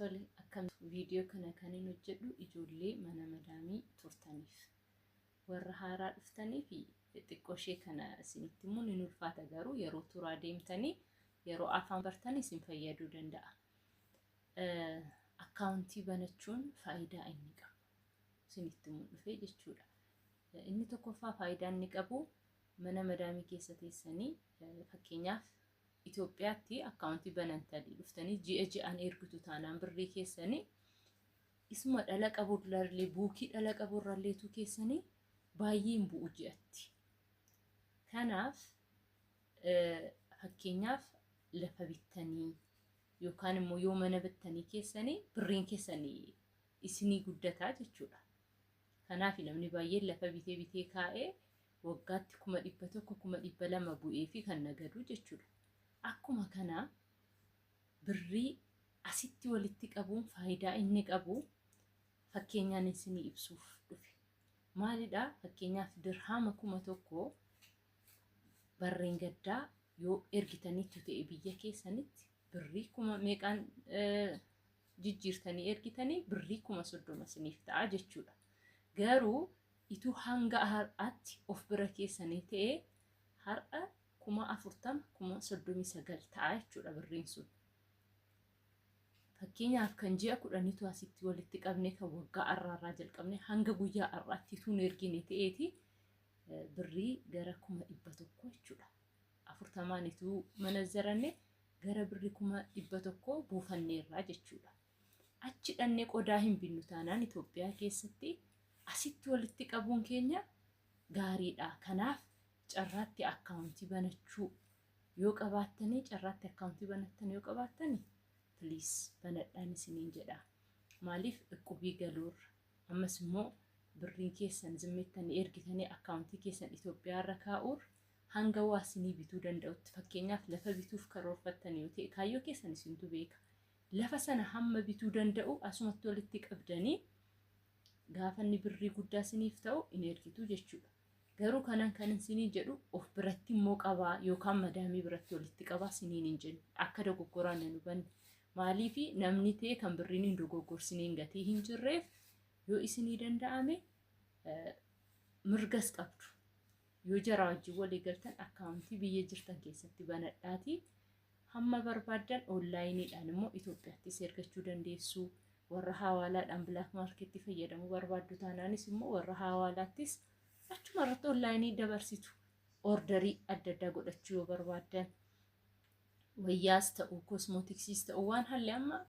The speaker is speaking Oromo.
Tole, akkam viidiyoo kana kanin hojjedhu ijoollee mana madaamii turtaniif, warra haaraa dhuftanii fi xiqqoo ishee kana isinitti immoo ni ulfaata, garuu yeroo turaa deemtanii yeroo afaan bartanii isin fayyaduu danda'a. Akkaawuntii banachuun faayidaa inni qabu isinitti immoo dhufee jechuudha. Inni tokkoffaa faayidaa inni qabu, mana madaamii keessa teessanii, fakkeenyaaf Itoophiyaatti akkaawuntii banantanii dhuftanii ji'a ji'aan ergitu taanaan, birrii keessanii isuma dhala qabu irrallee, buukii dhala qabu irralleetu keessanii baay'ee hin bu'u ji'atti. Kanaaf fakkeenyaaf lafa bittanii yookaan immoo yoo mana bittanii keessanii, birriin keessanii isinii guddataa jechuudha. Kanaaf namni baay'een lafa bitee bitee kaa'ee waggaatti 100,000, 200,000 bu'ee fi kan nagadu jechuudha. Akkuma kana birrii asitti walitti qabuun faayidaa inni qabu fakkeenyaan isinii ibsuuf dhufe. Maalidhaa? Fakkeenyaaf dirhaama 1000 barreen gaddaa yoo ergitaniittu ta'e, biyya keessanitti birrii kuma meeqaan jijjiirtanii ergitanii birrii 30,000 isiniif ta'a jechuudha. Garuu ituu hanga har'aatti of bira keessanii ta'e, har'a 40,000, 39,000 ta'a jechuudha birriin sun. Fakkeenyaaf kan ji'a 10tu asitti walitti qabne, kan waggaa har'aarraa jalqabne hanga guyyaa har'aatti utuu hin ergine ta'eeti, birrii gara 100,000 jechuudha. 40n ituu manazzaranne gara birrii 100,000 buufanneerraa jechuudha. Achi dhannee qodaa hin binnu taanaan Itoophiyaa keessatti asitti walitti qabuun keenya gaariidha. Kanaaf carraatti akkaawuntii banachuu yoo qabaattanii, carraatti akkaawuntii banattan yoo qabaattanii, please banadhaan isiniin jedha. Maaliif dhukkubii galuurra ammas immoo birriin keessan zimmettanii ergitanii akkaawuntii keessan Itoophiyaa irra kaa'uurra, hanga waa isinii bituu danda'utti, fakkeenyaaf lafa bituuf karoorfattan yoo ta'e, kaayyoo keessan isintu beeka. Lafa sana hamma bituu danda'u asumatti walitti qabdanii gaafa inni birrii guddaa isiniif ta'u in ergitu jechuudha. Garuu kanan kan isinii jedhu, of biratti immoo qabaa yookaan madaamii biratti walitti qabaa isiniin hin jennu. Akka dogoggoraan hin hubanne. Maaliif namni ta'e kan birriin hin dogoggorsineen gatii hin jirreef, yoo isinii danda'ame mirgas qabdu. Yoo jaraa wajjin walii galtan akkaawuntii biyya jirtan keessatti banadhaatii hamma barbaaddan onlaayiniidhaan immoo Itoophiyaattis ergachuu dandeessu. Warra hawaalaadhaan black marketti fayyadamuu barbaaddu taanaanis immoo warra hawaalaattis achuma irratti onlaayinii dabarsitu. Orderii adda addaa godhachuu yoo barbaaddan, wayyaas ta'u, kosmootiksiis ta'u, waan halli amma